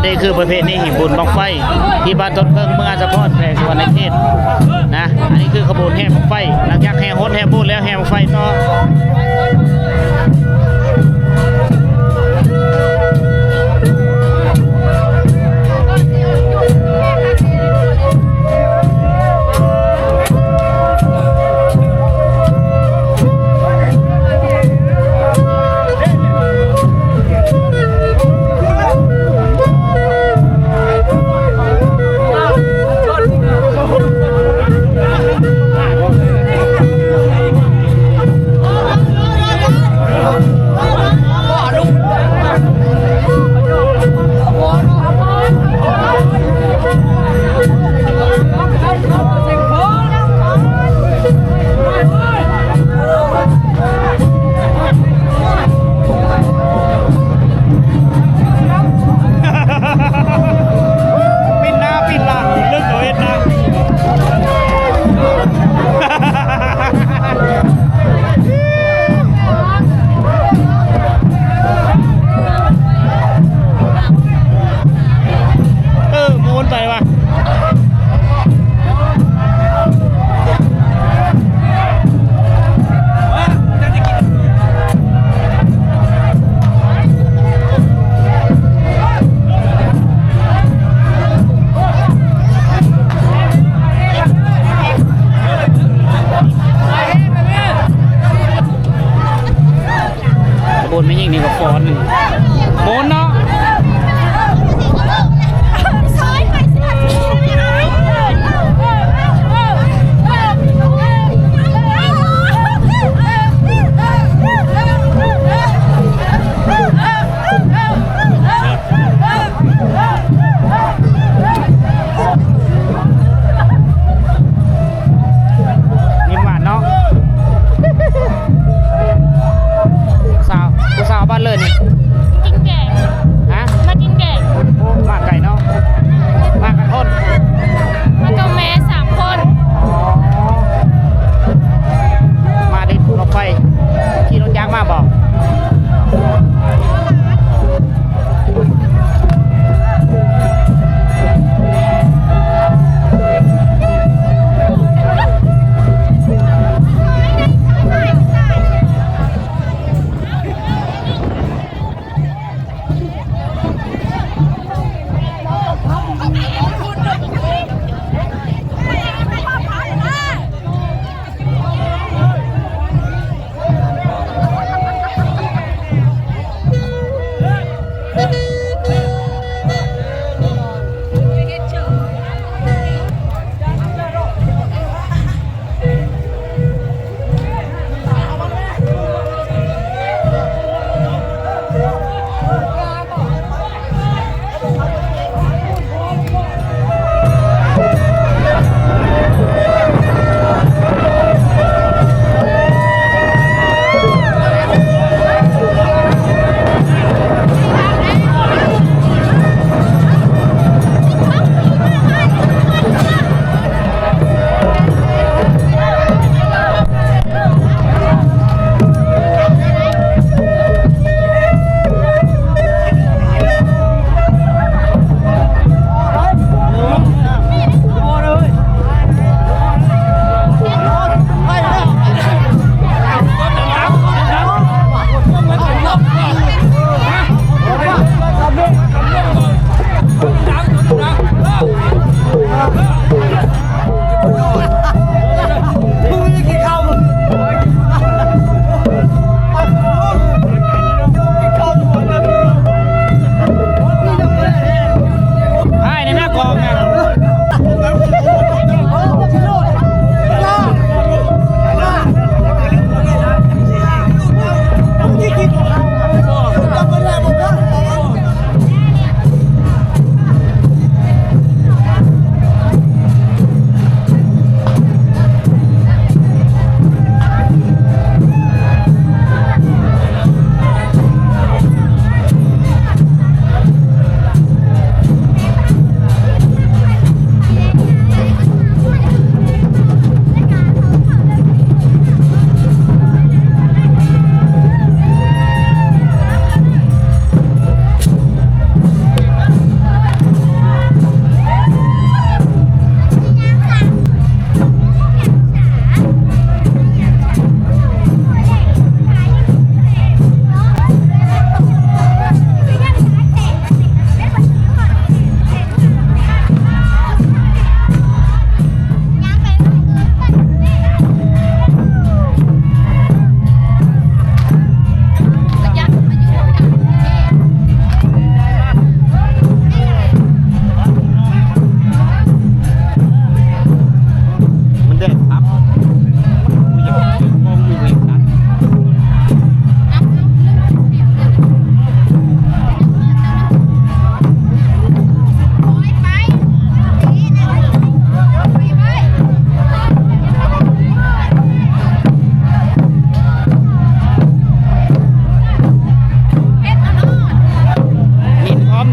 ນີ້ຄືປະເພນີບຸນບັ້ງໄຟທີ່ບ້ານຕົ້ນເຜິ້ງ ເມືອງອາດສະພອນ ແຂວງສະຫວັນນະເຂດນະ. ອັນນີ້ຄືຂະບວນແຫ່ບັ້ງໄຟ ຫຼັງຈາກແຫ່ຮົນແຫ່ບູນແລ້ວ ແຫ່ບັ້ງໄຟຕໍ່. ປິ່ນໜ້າປິ່ນຫຼັງ ລຶກເຂົາເຮັດນະ. ເອີ ມ່ວນໄປວ່າ. ຂະບວນແມ່ຍິງນີ້ກໍຟ້ອນໜຶ່ງ ໂມນເນາະ. Ngiên mạn nó. ຜູ້ສາວ ຜູ້ສາວບ້ານເລີນນີ້.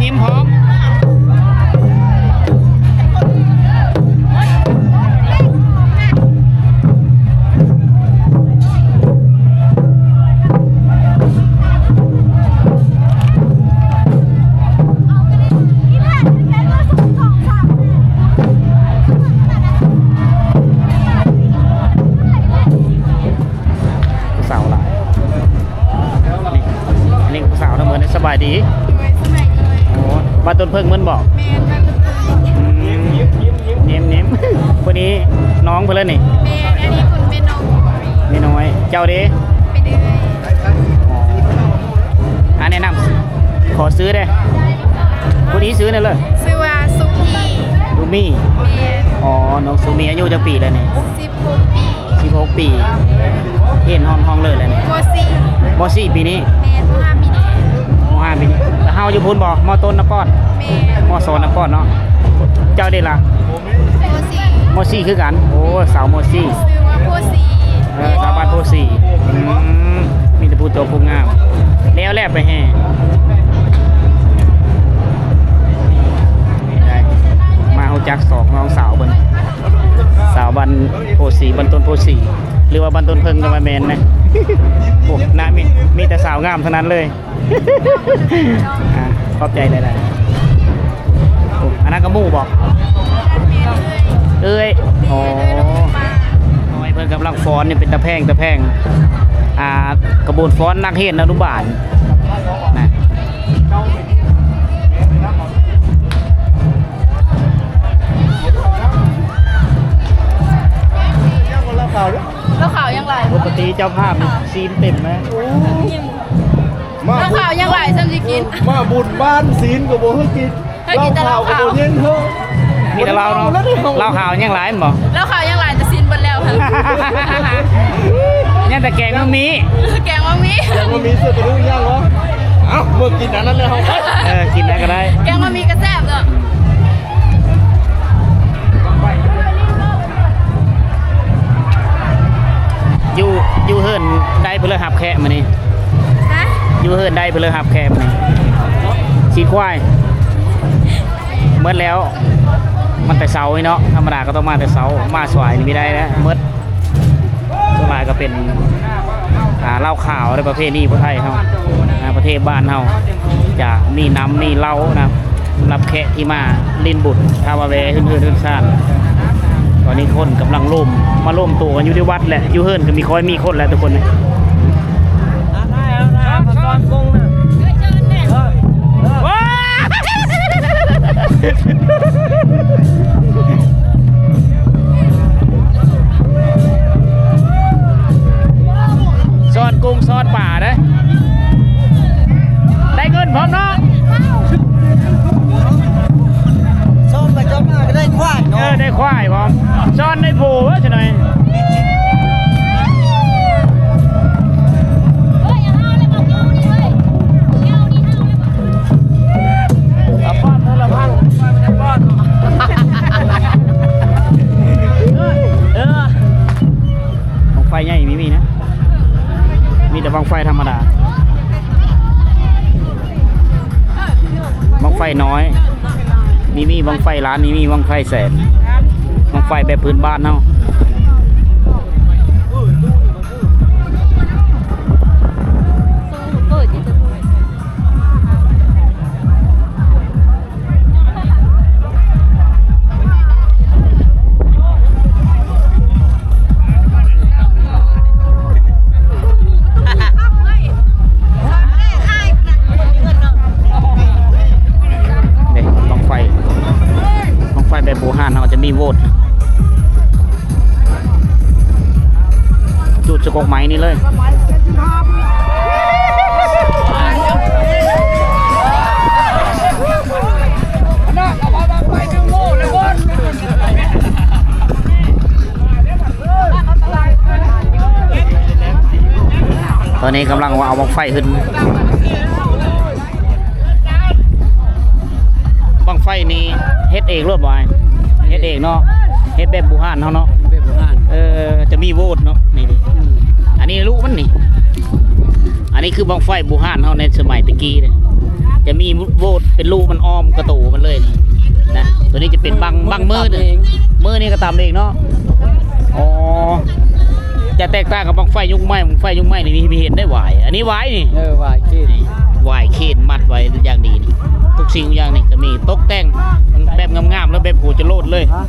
ຍິ້ມພ້ອມ. ຜູ້ສາວຫຼາຍ ນີ້ ອັນນີ້ຜູ້ສາວທັງໝົດ. ສະບາຍດີ. ໂດຍ ສະບາຍດີ. ໂອ້ ບ້ານຕົ້ນເຜິ້ງເພິ່ນບໍ? ແມ່ນ ບ້ານຕົ້ນເຜິ້ງ. ອືມ ເນມໆ ຜູ້ນີ້ນ້ອງເພິ່ນລະນີ້? ແມ່ນ ອັນນີ້ເພິ່ນແມ່ນ້ອງ ແມ່ນ້ອຍ. ເຈົ້າເດ? ແມ່ເດືອຍ. ອໍ ອາ ແນະນຳ ຂໍຊື່ເດ້. ຜູ້ນີ້ຊື່ແນວເລີຍ? ຊື່ວ່າສຸມີ. ສຸມີ? ແມ່ນ. ອໍ ນ້ອງສຸມີອາຍຸຈັກປີແລ້ວນີ້? ສິບຫົກປີ. ສິບຫົກປີ. ຮຽນຮອດຫ້ອງເລີດແລ້ວນີ້? ມໍສີ່. ມໍສີ່ປີນີ້? ແມ່ນ ມໍຫ້າປີນີ້. ມໍຫ້າປີນີ້. ແລ້ວເຮົາຢູ່ພຸ້ນບໍ? ມໍຕົ້ນນຳປອດ? ແມ່ນ. ມໍສອງນຳປອດເນາະ. ເຈົ້າເດລະ? ມໍສີ່. ມໍສີ່ຄືກັນ. ໂອ້ ສາວມໍສີ່. ຊື່ວ່າໂພສີ. ເອີ ສາວບ້ານໂພສີ. ອືມ ມີແຕ່ຜູ້ໂຕຜູ້ງາມ. ແລ້ວແຫຼະໄປແຫ່. ນີ້ໄດ້ ມາຮູ້ຈັກສອງນ້ອງສາວເພິ່ນ. ສາວບ້ານໂພສີ ບ້ານຕົ້ນໂພສີ ຫຼືວ່າບ້ານຕົ້ນເຜິ້ງກໍວ່າແມ່ນນະ. ໂອ້ ນະ ມີ ມີແຕ່ສາວງາມທັງນັ້ນເລີຍ. ອ່າ ຂອບໃຈຫຼາຍໆ. ໂອ້ ອັນນັ້ນກໍໝູ່ບໍ? ເອື້ອຍ. ອໍ ນ້ອຍເພິ່ນກຳລັງຟ້ອນນີ້ ເປັນຕາແພງ ຕາແພງ ອ່າ ຂະບວນຟ້ອນນັກຮຽນອະນຸບານນະ. ເຫຼົ້າຂາວຍັງຫຼາຍ. ປົກກະຕິເຈົ້າພາບນີ້ຊີ້ນເຕັມນະ. ໂອ້ ເຫຼົ້າຂາວຍັງຫຼາຍ ສ່ຳຊິກິນ. ມາບຸນບ້ານຊີ້ນກໍບໍ່ໃຫ້ກິນ. ເຫຼົ້າຂາວກໍບໍ່ເຢັນເຮີ້. ມີແຕ່ເຫຼົ້າເນາະ. ເຫຼົ້າຂາວຍັງຫຼາຍແມ່ນບໍ່? ເຫຼົ້າຂາວຍັງຫຼາຍ ແຕ່ຊີ້ນເບິດແລ້ວຫັ້ນ. ຍັງແຕ່ແກງໝາກມີ້. ແກງໝາກມີ້. ແກງໝາກມີ້ເສືອກະດູກຢ່າງເນາະ. ເອົ້າ ເມື່ອກິນອັນນັ້ນແລ້ວ ເອີ ກິນອັນນັ້ນກໍໄດ້. ແກງໝາກມີ້ກໍແຊບເນາະ. ຢູ່ ຢູ່ເຮືອນໃດເພິ່ນເລີຍຮັບແຂກມື້ນີ້? ຮະ? ຢູ່ເຮືອນໃດເພິ່ນເລີຍຮັບແຂກມື້ນີ້? ຊີ້ນຄວາຍ ໝົດແລ້ວ. ມັນແຕ່ເຊົ້ານີ້ເນາະ ທຳມະດາກໍຕ້ອງມາແຕ່ເຊົ້າ ມາສວາຍນີ້ບໍ່ໄດ້ແລ້ວ ໝົດ. ສ່ວນຫຼາຍກໍເປັນ ອ່າ ເຫຼົ້າຂາວ ໃນປະເພນີຜູ້ໄທເຮົາ ອ່າ ປະເທດບ້ານເຮົາຈະມີນ້ຳມີເຫຼົ້ານະ ສຳລັບແຂກທີ່ມາຫຼິ້ນບຸນ ຖ້າວ່າແວ່ເຮືອນເຮືອນຊານ. ຕອນນີ້ຄົນກຳລັງລົມ ມາລົມໂຕກັນຢູ່ທີ່ວັດແຫຼະ ຢູ່ເຮືອນກໍມີ ຄ່ອຍມີຄົນແຫຼະທຸກຄົນ. ຊ້ອນກຸ້ງຊ້ອນປາເດ້ ໄດ້ເງິນພ້ອມເນາະ. ຊ້ອນໄປຊ້ອນມາກໍໄດ້ຄວາຍເນາະ. ເອີ ໄດ້ຄວາຍພ້ອມ ຊ້ອນໄດ້ໂພຊະໜ່ອຍ. ເອົາປ້ອນເດີລະພັງ ປ້ອນ ເອີ ບັ້ງໄຟໃຫຍ່ມີມີນະ ມີແຕ່ບັ້ງໄຟທຳມະດາ ບັ້ງໄຟນ້ອຍ ມີ ມີບັ້ງໄຟລ້ານ ມີ ມີບັ້ງໄຟແສນ ບັ້ງໄຟແບບພື້ນບ້ານເຮົາ. ເດ້ ບັ້ງໄຟ ບັ້ງໄຟແບບບູຮານ ເຮົາຈະມີໂຫວດ ຈູດສະກົກໄມ້ນີ້ເລີຍ. ຕອນນີ້ກຳລັງວ່າເອົາບັ້ງໄຟຂຶ້ນ. ບັ້ງໄຟນີ້ເຮັດເອງໂລດບໍ່ອ້າຍ? ເຮັດເອງເນາະ ເຮັດແບບບູຮານເຮົາເນາະ ແບບບູຮານ ເອີ ຈະມີໂຫວດເນາະ ນີ້ ອືມ ອັນນີ້ລຸມັນນີ້ ອັນນີ້ຄືບັ້ງໄຟບູຮານເຮົາໃນສະໄໝແຕ່ກີ້ເດ້. ຈະມີໂບດເປັນຮູມັນອ້ອມກະໂຕມັນເລີຍນີ້ນະ. ໂຕນີ້ຈະເປັນບັ້ງ ບັ້ງມື ຕຳເອງ ມືນີ້ກໍຕຳເອງເນາະ. ອໍ ຈະແຕກຕ່າງກັບບັ້ງໄຟຍຸກໃໝ່. ບັ້ງໄຟຍຸກໃໝ່ນີ້ມີ ມີເຫັນໄດ້ຫວາຍ ອັນນີ້ຫວາຍນີ້ ເອີ ຫວາຍເຂນ ຫວາຍເຂນມັດໄວ້ຢ່າງດີນີ້. ທຸກສິ່ງທຸກຢ່າງນີ້ກໍມີຕົກແຕ່ງແບບງາມໆ ແລະແບບຫົວຈະໂລດເລີຍ. ຮະ?